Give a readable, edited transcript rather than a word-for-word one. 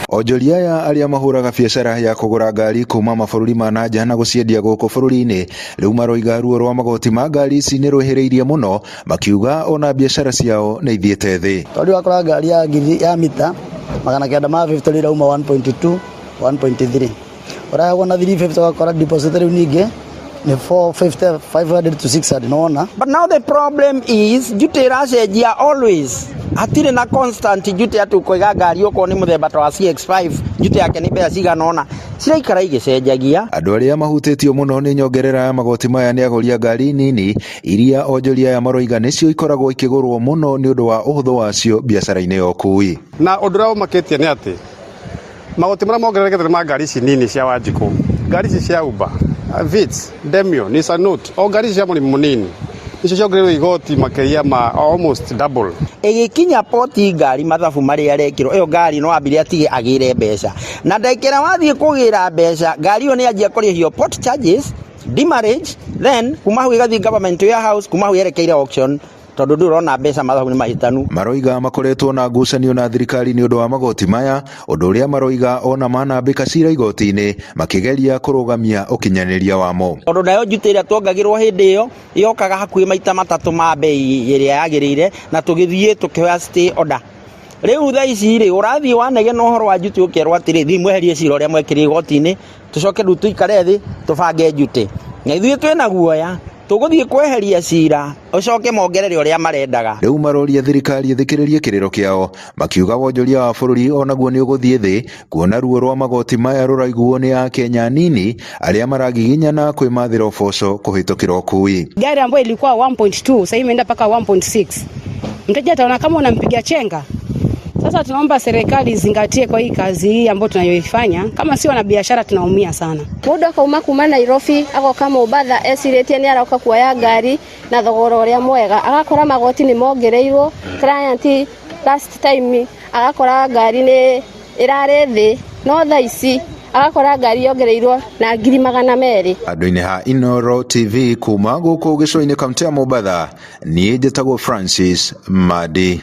Onjoria aya arĩa mahũraga biacara ya kũgũra ngari kuma mabũrũri ma na nja na gũciendia gũkũ bũrũri-inĩ rĩu maroiga ruo rwa magoti ma ngari ici nĩ rwĩhĩrĩirie mũno, makiuga ona biacara ciao nĩ ithiĩte thĩ. Tondũ wakora ngari ya ngiri ya mita 950 rĩrauma 1.2, 1.3, ũrahegwo na 350, ũgakora deposit rĩu ningĩ nĩ 450, 500 to 600, nĩwona. But now the problem is duty ĩracenjia always, hatirĩ na constant duty atĩ ũkoiga ngari okorwo nĩ mũthemba ta wa CX5, duty yake nĩ mbeca cigana ũna, ciraikara igĩcenjagia. Andũ arĩa mahutĩtio mũno nĩ nyongerera ya magoti maya nĩ agũri a ngari nini iria onjoria aya maroiga nĩcio ikoragwo ikĩgũrwo mũno nĩ ũndũ wa ũhũthũ wacio biacara-inĩ ya ũkui. Na ũndũ ũrĩa ũmakĩtie nĩ atĩ magoti marĩa mongererekete nĩ ma ngari ici nini cia Wanjikũ, ngari ici cia Uber, Vitz, Demio, Nissan Note, o ngari ici cia mũrĩmi mũnini nicio ciongereirwo igoti makĩria ma almost double. Ĩgĩkinya poti ngari mathabu marĩa arekĩrwo ĩyo ngari no ambire atige agĩre mbeca, na ndagĩka ĩrĩa wathiĩ kũgĩra mbeca ngari ĩyo nĩ yanjia kũrĩhio port charges, demurrage, then kuma hau ĩgathiĩ government warehouse, kuma hau yerekeire auction, tondũ ndũrĩ ũrona mbeca, mathabu nĩ mahĩtanu. Maroiga makoretwo na ngucanio na thirikari nĩ ũndũ wa magoti maya, ũndũ ũrĩa maroiga ona manambĩka cira igoti-inĩ makĩgeria kũrũgamia ũkinyanĩria wamo. Tondũ nayo duty ĩrĩa tuongagĩrwo hĩndĩ ĩyo yokaga hakuhĩ maita matatũ ma bei ĩrĩa yagĩrĩire, na tũgĩthiĩ tũkĩoya stay order. Rĩu thaa ici rĩ, ũrathiĩ wanegena ũhoro wa duty, ũkerwo atĩrĩ, thiĩ mweherie cira ũrĩa mwekĩrire igoti-inĩ, tũcoke rĩu tũikare thĩ tũbange duty. Na ithuĩ twĩna guoya tũgũthiĩ kweheria cira ũcoke mongerere ũrĩa marendaga. Rĩu maroria thirikari ĩthikĩrĩrie kĩrĩro kĩao, makiuga wonjoria wa bũrũri onaguo nĩ ũgũthiĩ thĩ kuona ruo rwa magoti maya rũraiguo nĩ akenya nini arĩa maragiginyana kwĩmathĩra ũboco kũhĩtũkĩra ũkui. Gari ambayo ilikuwa 1.2 sasa imeenda mpaka 1.6. Mteja ataona kama unampiga chenga. Sasa tunaomba serikali izingatie kwa hii kazi hii ambayo tunayoifanya. Kama si wanabiashara tunaumia sana. Mundu akauma kuma Nairobi agoka Mombatha ecirĩtie nĩ aroka kuoya ngari na thogora ũrĩa mwega, agakora magoti nĩ mongereirwo. Client last time agakora ngari nĩ ĩrarĩ thĩ, no thaa ici agakora ngari yongereirwo na 200,000. Handũ-inĩ ha Inooro TV kuma gũkũ gĩcũa-inĩ kaunti ya Mombatha, niĩ njĩtagwo Francis Madi.